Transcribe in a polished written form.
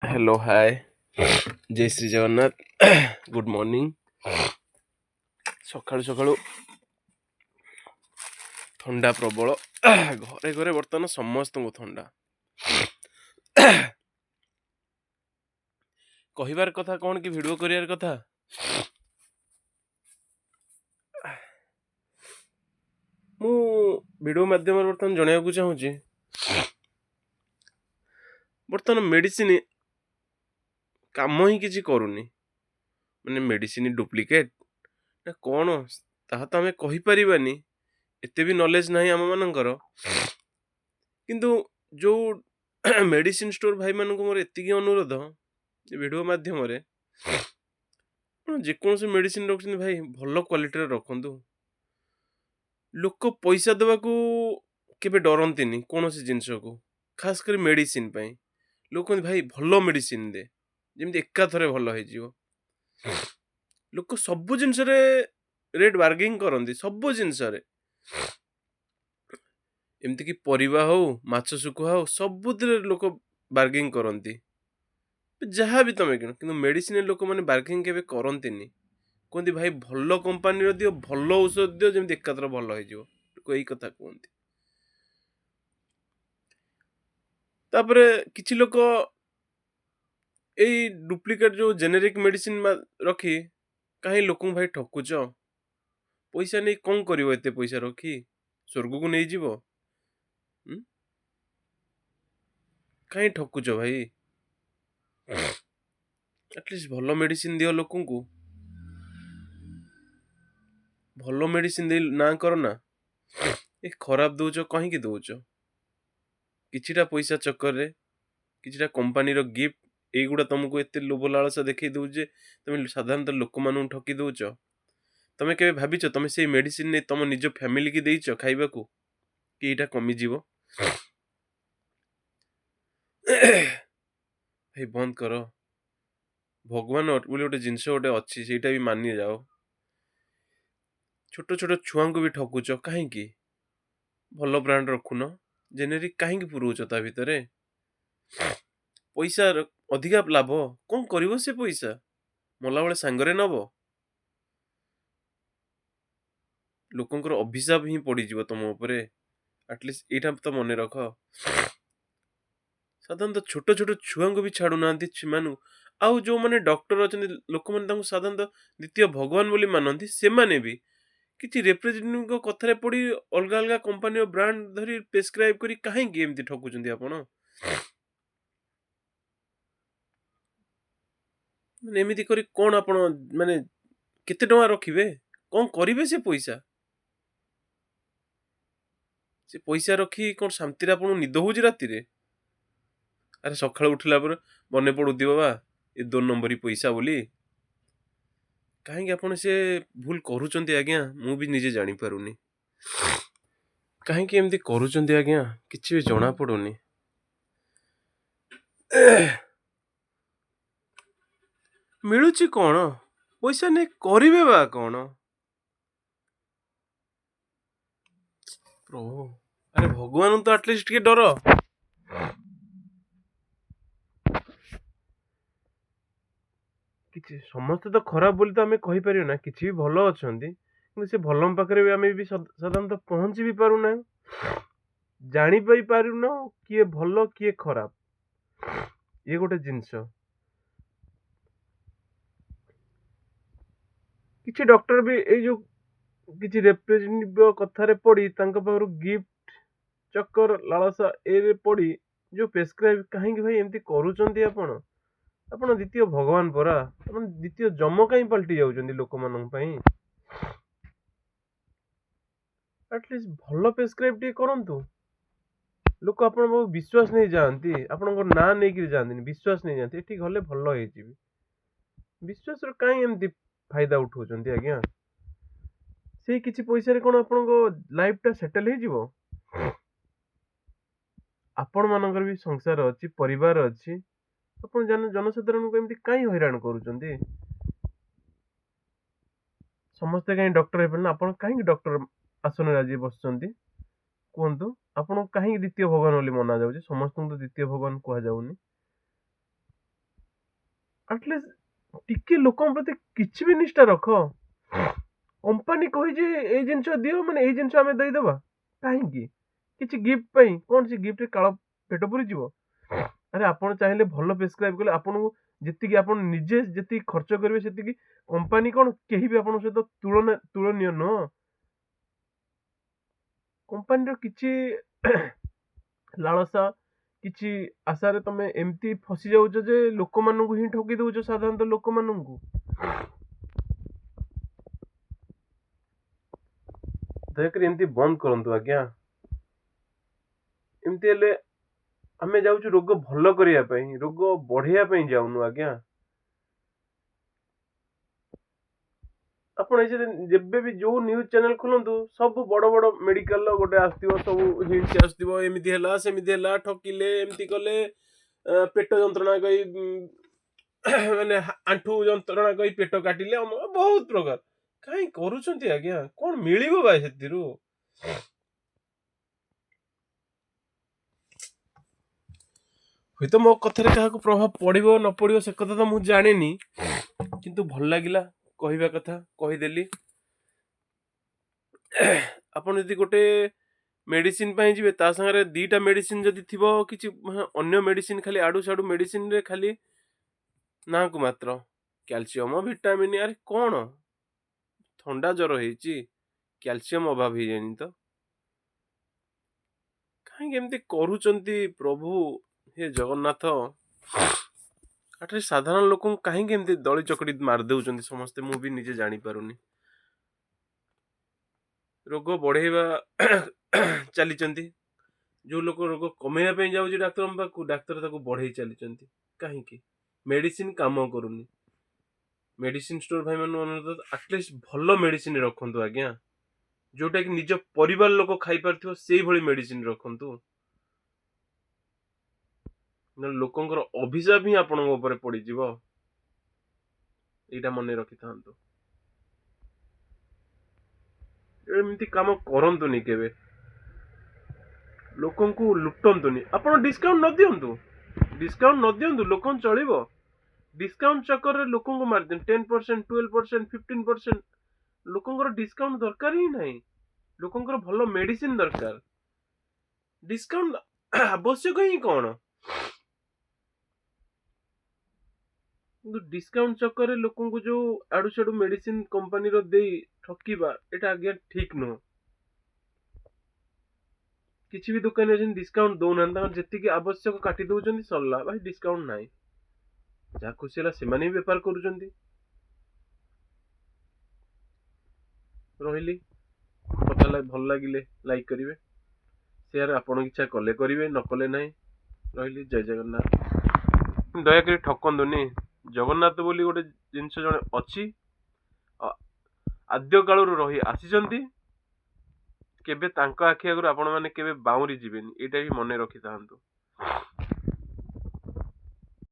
Hello, ହାଏ, ଜୟ Shri Jagannath, good morning. ସକାଳୁ ସକାଳୁ ଥଣ୍ଡା ପ୍ରବଳ, ଘରେ ଘରେ ବର୍ତ୍ତମାନ ସମସ୍ତଙ୍କୁ ଥଣ୍ଡା। କହିବାର କଥା କ'ଣ କି, ଭିଡ଼ିଓ କରିବାର କଥା, ମୁଁ ଭିଡ଼ିଓ ମାଧ୍ୟମରେ ବର୍ତ୍ତମାନ ଜଣାଇବାକୁ ଚାହୁଁଛି, ବର୍ତ୍ତମାନ ମେଡ଼ିସିନ କାମ ହିଁ କିଛି କରୁନି। ମାନେ ମେଡ଼ିସିନ ଡୁପ୍ଲିକେଟ୍ ନା କ'ଣ, ତାହା ତ ଆମେ କହିପାରିବାନି, ଏତେ ବି ନଲେଜ ନାହିଁ ଆମମାନଙ୍କର। କିନ୍ତୁ ଯେଉଁ ମେଡ଼ିସିନ ଷ୍ଟୋର ଭାଇମାନଙ୍କୁ ମୋର ଏତିକି ଅନୁରୋଧ ଯେ ଭିଡ଼ିଓ ମାଧ୍ୟମରେ, ଆପଣ ଯେକୌଣସି ମେଡ଼ିସିନ ରଖୁଛନ୍ତି ଭାଇ, ଭଲ କ୍ୱାଲିଟିର ରଖନ୍ତୁ। ଲୋକ ପଇସା ଦେବାକୁ କେବେ ଡରନ୍ତିନି କୌଣସି ଜିନିଷକୁ, ଖାସ କରି ମେଡ଼ିସିନ ପାଇଁ। ଲୋକ କୁହନ୍ତି, ଭାଇ ଭଲ ମେଡ଼ିସିନ ଦେ, ଯେମିତି ଏକାଥରେ ଭଲ ହେଇଯିବ। ଲୋକ ସବୁ ଜିନିଷରେ ରେଟ୍ ବାର୍ଗେନିଂ କରନ୍ତି, ସବୁ ଜିନିଷରେ, ଏମିତିକି ପରିବା ହଉ, ମାଛ ଶୁଖୁଆ ହଉ, ସବୁଥିରେ ଲୋକ ବାର୍ଗେନିଂ କରନ୍ତି, ଯାହା ବି ତମେ କିଣ। କିନ୍ତୁ ମେଡ଼ିସିନରେ ଲୋକମାନେ ବାର୍ଗେନିଂ କେବେ କରନ୍ତିନି। କୁହନ୍ତି, ଭାଇ ଭଲ କମ୍ପାନୀର ଦିଅ, ଭଲ ଔଷଧ ଦିଅ, ଯେମିତି ଏକାଥରେ ଭଲ ହେଇଯିବ। ଲୋକ ଏଇ କଥା କୁହନ୍ତି। ତାପରେ କିଛି ଲୋକ ଏଇ ଡୁପ୍ଲିକେଟ୍ ଯେଉଁ ଜେନେରିକ୍ ମେଡ଼ିସିନ ରଖି କାହିଁ ଲୋକଙ୍କୁ ଭାଇ ଠକୁଛ? ପଇସା ନେଇ କ'ଣ କରିବ? ଏତେ ପଇସା ରଖି ସ୍ୱର୍ଗକୁ ନେଇଯିବ? କାହିଁ ଠକୁଛ ଭାଇ? ଆଟଲିଷ୍ଟ ଭଲ ମେଡ଼ିସିନ ଦିଅ ଲୋକଙ୍କୁ। ଭଲ ମେଡ଼ିସିନ ଦେଇ ନାଁ କର ନା। ଏ ଖରାପ ଦଉଛ, କାହିଁକି ଦଉଛ? କିଛିଟା ପଇସା ଚକ୍କରରେ, କିଛିଟା କମ୍ପାନୀର ଗିଫ୍ଟ, ଏଇଗୁଡ଼ା ତମକୁ ଏତେ ଲୋଭ ଲାଳସା ଦେଖେଇ ଦଉଛି ଯେ ତମେ ସାଧାରଣତଃ ଲୋକମାନଙ୍କୁ ଠକି ଦଉଛ। ତମେ କେବେ ଭାବିଛ, ତମେ ସେଇ ମେଡ଼ିସିନ ନେଇ ତମ ନିଜ ଫ୍ୟାମିଲିକି ଦେଇଛ ଖାଇବାକୁ କି ଏଇଟା କମିଯିବ? ଭାଇ, ବନ୍ଦ କର। ଭଗବାନ ବୋଲି ଗୋଟେ ଜିନିଷ ଗୋଟେ ଅଛି, ସେଇଟା ବି ମାନି ଯାଅ। ଛୋଟ ଛୋଟ ଛୁଆଙ୍କୁ ବି ଠକୁଛ କାହିଁକି? ଭଲ ବ୍ରାଣ୍ଡ ରଖୁନ, ଜେନେରିକ୍ କାହିଁକି ପୁରଉଛ ତା ଭିତରେ? ପଇସା ଅଧିକା ଲାଭ କ'ଣ କରିବ? ସେ ପଇସା ମଲାବେଳେ ସାଙ୍ଗରେ ନବ? ଲୋକଙ୍କର ଅଭିଶାପ ହିଁ ପଡ଼ିଯିବ ତମ ଉପରେ। ଆଟଲିଷ୍ଟ ଏଇଟା ତ ମନେ ରଖ। ସାଧାରଣତଃ ଛୋଟ ଛୋଟ ଛୁଆଙ୍କୁ ବି ଛାଡ଼ୁନାହାନ୍ତି ସେମାନଙ୍କୁ। ଆଉ ଯେଉଁମାନେ ଡକ୍ଟର ଅଛନ୍ତି, ଲୋକମାନେ ତାଙ୍କୁ ସାଧାରଣତଃ ଦ୍ୱିତୀୟ ଭଗବାନ ବୋଲି ମାନନ୍ତି, ସେମାନେ ବି କିଛି ରିପ୍ରେଜେଣ୍ଟେଟିଭଙ୍କ କଥାରେ ପଡ଼ି ଅଲଗା ଅଲଗା କମ୍ପାନୀର ବ୍ରାଣ୍ଡ ଧରି ପ୍ରେସକ୍ରାଇବ୍ କରି କାହିଁକି ଏମିତି ଠକୁଛନ୍ତି ଆପଣ? ମାନେ ଏମିତି କରି କ'ଣ ଆପଣ ମାନେ କେତେ ଟଙ୍କା ରଖିବେ? କ'ଣ କରିବେ ସେ ପଇସା? ସେ ପଇସା ରଖି କ'ଣ ଶାନ୍ତିରେ ଆପଣଙ୍କୁ ନିଦ ହେଉଛି ରାତିରେ? ଆରେ, ସକାଳୁ ଉଠିଲା ପରେ ମନେ ପଡ଼ୁଥିବ ବା ଏ ଦୋ ନମ୍ବରୀ ପଇସା ବୋଲି। କାହିଁକି ଆପଣ ସେ ଭୁଲ କରୁଛନ୍ତି ଆଜ୍ଞା, ମୁଁ ବି ନିଜେ ଜାଣିପାରୁନି। କାହିଁକି ଏମିତି କରୁଛନ୍ତି ଆଜ୍ଞା, କିଛି ବି ଜଣା ପଡ଼ୁନି। ମିଳୁଛି କ'ଣ? ପଇସା ନେଇ କରିବେ ବା କ'ଣ? ପ୍ରଭୁ, ଆରେ ଭଗବାନଙ୍କୁ ତ ଆଟଲିଷ୍ଟ ଟିକେ ଡର। କିଛି ସମସ୍ତେ ତ ଖରାପ ବୋଲି ତ ଆମେ କହିପାରିବା ନା, କିଛି ବି ଭଲ ଅଛନ୍ତି। କିନ୍ତୁ ସେ ଭଲ ପାଖରେ ବି ଆମେ ବି ସାଧାରଣତଃ ପହଞ୍ଚି ବି ପାରୁନାହୁଁ, ଜାଣି ବି ପାରୁନାହୁଁ କିଏ ଭଲ କିଏ ଖରାପ। ଇଏ ଗୋଟେ ଜିନିଷ। କିଛି ଡକ୍ଟର ବି ଏଇ ଯୋଉ କିଛି ରିପ୍ରେଜେଣ୍ଟେଟିଭ କଥାରେ ପଡ଼ି, ତାଙ୍କ ପାଖରୁ ଗିଫ୍ଟ ଚକର ଲାଳସା ଏରେ ପଡ଼ି ଯୋଉ ପ୍ରେସକ୍ରାଇବ୍, କାହିଁକି ଭାଇ ଏମିତି କରୁଛନ୍ତି ଆପଣ? ଆପଣ ଦ୍ୱିତୀୟ ଭଗବାନ ପରା। ଆପଣ ଦ୍ୱିତୀୟ ଯମ କାହିଁ ପାଲଟି ଯାଉଛନ୍ତି ଲୋକମାନଙ୍କ ପାଇଁ? ଆଟଲିଷ୍ଟ ଭଲ ପ୍ରେସକ୍ରାଇବ୍ ଟିକେ କରନ୍ତୁ। ଲୋକ ଆପଣଙ୍କ ପାଖକୁ ବିଶ୍ୱାସ ନେଇ ଯାଆନ୍ତି, ଆପଣଙ୍କ ନାଁ ନେଇକିରି ଯାଆନ୍ତିନି, ବିଶ୍ୱାସ ନେଇ ଯାଆନ୍ତି, ଏଠି ଗଲେ ଭଲ ହେଇଯିବି। ବିଶ୍ୱାସର କାହିଁ ଏମିତି ଫାଇଦା ଉଠଉଛନ୍ତି ଆଜ୍ଞା? ସେଇ କିଛି ପଇସାରେ କ'ଣ ଆପଣଙ୍କ ଲାଇଫଟା ସେଟେଲ୍ ହେଇଯିବ? ଆପଣମାନଙ୍କର ବି ସଂସାର ଅଛି, ପରିବାର ଅଛି। ଆପଣ ଜନସାଧାରଣଙ୍କୁ ଏମିତି କାହିଁ ହଇରାଣ କରୁଛନ୍ତି? ସମସ୍ତେ କାହିଁ ଡକ୍ଟର ହେଇପାରିଲେ? ଆପଣ କାହିଁକି ଡକ୍ଟର ଆସନରେ ଆଜି ବସିଛନ୍ତି କୁହନ୍ତୁ? ଆପଣଙ୍କୁ କାହିଁକି ଦ୍ୱିତୀୟ ଭଗବାନ ବୋଲି ମନାଯାଉଛି? ସମସ୍ତଙ୍କୁ ତ ଦ୍ୱିତୀୟ ଭଗବାନ କୁହାଯାଉନି। ଆଟଲିଷ୍ଟ ଟିକେ ଲୋକଙ୍କ ପ୍ରତି କିଛି ବି ନିଷ୍ଠା ରଖ। କମ୍ପାନୀ କହିଛି ଏଇ ଜିନିଷ ଦିଅ, ମାନେ ଏଇ ଜିନିଷ ଆମେ ଦେଇଦେବା କାହିଁକି? କିଛି ଗିଫ୍ଟ ପାଇଁ? କ'ଣ ସେ ଗିଫ୍ଟରେ କାଳ ପେଟ ପୁରିଯିବ? ଆରେ ଆପଣ ଚାହିଁଲେ ଭଲ ପ୍ରେସକ୍ରାଇବ୍ କଲେ ଆପଣଙ୍କୁ ଯେତିକି ଆପଣ ନିଜେ ଯେତିକି ଖର୍ଚ୍ଚ କରିବେ ସେତିକି କମ୍ପାନୀ କ'ଣ କେହି ବି ଆପଣଙ୍କ ସହିତ ତୁଳନୀୟ ନୁହଁ। କମ୍ପାନୀର କିଛି ଲାଳସା, କିଛି ଆଶାରେ ତମେ ଏମିତି ଫସି ଯାଉଛ ଯେ ଲୋକମାନଙ୍କୁ ହିଁ ଠକି ଦଉଛ, ସାଧାରଣତଃ ଲୋକମାନଙ୍କୁ। ଦୟାକରି ଏମିତି ବନ୍ଦ କରନ୍ତୁ ଆଜ୍ଞା। ଏମିତି ହେଲେ ଆମେ ଯାଉଛୁ ରୋଗ ଭଲ କରିବା ପାଇଁ, ରୋଗ ବଢ଼େଇବା ପାଇଁ ଯାଉନୁ ଆଜ୍ଞା। ଆପଣ ଏ ଯେବେ ବି ଯୋଉ ନ୍ୟୁଜ୍ ଚ୍ୟାନେଲ ଖୋଲନ୍ତୁ, ସବୁ ବଡ଼ ବଡ଼ ମେଡିକାଲର ଗୋଟେ ଆସୁଥିବ, ସବୁ ହିଣ୍ଟସ ଆସୁଥିବ, ଏମିତି ହେଲା ସେମିତି ହେଲା, ଠକିଲେ, ଏମିତି କଲେ, ପେଟ ଯନ୍ତ୍ରଣା କହି, ମାନେ ଆଣ୍ଠୁ ଯନ୍ତ୍ରଣା କହି ପେଟ କାଟିଲେ, ବହୁତ ପ୍ରକାର। କାହିଁ କରୁଛନ୍ତି ଆଜ୍ଞା? କ'ଣ ମିଳିବ ବା ସେଥିରୁ? ହୁଏତ ମୋ କଥାରେ କାହାକୁ ପ୍ରଭାବ ପଡ଼ିବ ନ ପଡ଼ିବ ସେ କଥା ତ ମୁଁ ଜାଣିନି, କିନ୍ତୁ ଭଲ ଲାଗିଲା କହିବା କଥା କହିଦେଲି। ଆପଣ ଯଦି ଗୋଟେ ମେଡିସିନ ପାଇଁ ଯିବେ, ତା ସାଙ୍ଗରେ 2ଟା ମେଡିସିନ ଯଦି ଥିବ, କିଛି ଅନ୍ୟ ମେଡିସିନ, ଖାଲି ଆଡ଼ୁ ସାଡ଼ୁ ମେଡିସିନରେ ଖାଲି ନାଁକୁ ମାତ୍ର କ୍ୟାଲସିୟମ, ଭିଟାମିନ୍। ଆରେ କ'ଣ ଥଣ୍ଡା ଜ୍ୱର ହେଇଛି, କ୍ୟାଲସିୟମ ଅଭାବ ହେଇଯାଇନି ତ? କାହିଁକି ଏମିତି କରୁଛନ୍ତି ପ୍ରଭୁ ହେ ଜଗନ୍ନାଥ? ଆଟଲିଷ୍ଟ ସାଧାରଣ ଲୋକଙ୍କୁ କାହିଁକି ଏମିତି ଦଳି ଚକଟି ମାରି ଦେଉଛନ୍ତି ସମସ୍ତେ, ମୁଁ ବି ନିଜେ ଜାଣିପାରୁନି। ରୋଗ ବଢ଼େଇବା ଚାଲିଛନ୍ତି। ଯେଉଁ ଲୋକ ରୋଗ କମେଇବା ପାଇଁ ଯାଉଛି ଡାକ୍ତରଙ୍କ ପାଖକୁ, ଡାକ୍ତର ତାକୁ ବଢ଼େଇ ଚାଲିଛନ୍ତି। କାହିଁକି? ମେଡିସିନ କାମ କରୁନି। ମେଡିସିନ ଷ୍ଟୋର ଭାଇମାନଙ୍କୁ ଅନୁରୋଧ, ଆଟଲିଷ୍ଟ ଭଲ ମେଡିସିନ ରଖନ୍ତୁ ଆଜ୍ଞା, ଯୋଉଟାକି ନିଜ ପରିବାର ଲୋକ ଖାଇପାରୁଥିବ ସେଇଭଳି ମେଡିସିନ ରଖନ୍ତୁ। ନହେଲେ ଲୋକଙ୍କର ଅଭିଶାପ ହିଁ ଆପଣଙ୍କ ଉପରେ ପଡ଼ିଯିବ, ଏଇଟା ମନେ ରଖିଥାନ୍ତୁ। ଏମିତି କାମ କରନ୍ତୁନି କେବେ, ଲୋକଙ୍କୁ ଲୁଟନ୍ତୁନି। ଆପଣ ଡିସକାଉଣ୍ଟ ନ ଦିଅନ୍ତୁ, ଡିସକାଉଣ୍ଟ ନ ଦିଅନ୍ତୁ, ଲୋକଙ୍କୁ ଚଳିବ। ଡିସକାଉଣ୍ଟ ଚକରରେ ଲୋକଙ୍କୁ ମାରିଦିଅନ୍ତୁ। 10%, 12%, 15%। ଲୋକଙ୍କର ଡିସକାଉଣ୍ଟ ଦରକାର ହିଁ ନାହିଁ, ଲୋକଙ୍କର ଭଲ ମେଡିସିନ ଦରକାର। ଡିସକାଉଣ୍ଟ ଆବଶ୍ୟକ ହିଁ କ'ଣ? କିନ୍ତୁ ଡିସକାଉଣ୍ଟ ଚକରରେ ଲୋକଙ୍କୁ ଯୋଉ ଆଡ଼ୁ ସାଡ଼ୁ ମେଡିସିନ କମ୍ପାନୀର ଦେଇ ଠକିବା, ଏଇଟା ଆଜ୍ଞା ଠିକ ନୁହଁ। କିଛି ବି ଦୋକାନୀ ଅଛନ୍ତି ଡିସକାଉଣ୍ଟ ଦଉନାହାନ୍ତି, ତାଙ୍କର ଯେତିକି ଆବଶ୍ୟକ କାଟି ଦଉଛନ୍ତି, ସରିଲା ଭାଇ, ଡିସକାଉଣ୍ଟ ନାହିଁ। ଯାହା ଖୁସି ହେଲା ସେମାନେ ବି ବେପାର କରୁଛନ୍ତି। ରହିଲି କଥା, ଭଲ ଲାଗିଲେ ଲାଇକ୍ କରିବେ, ସେୟାର ଆପଣଙ୍କ ଇଚ୍ଛା କଲେ କରିବେ, ନ କଲେ ନାହିଁ। ରହିଲି, ଜୟ ଜଗନ୍ନାଥ। ଦୟାକରି ଠକନ୍ତୁନି। ଜଗନ୍ନାଥ ବୋଲି ଗୋଟେ ଜିନିଷ ଜଣେ ଅଛି, ଆଦ୍ୟ କାଳରୁ ରହି ଆସିଛନ୍ତି, କେବେ ତାଙ୍କ ଆଖି ଆଗରୁ ଆପଣମାନେ କେବେ ବାଉଁରି ଯିବେନି, ଏଇଟା ବି ମନେ ରଖିଥାନ୍ତୁ।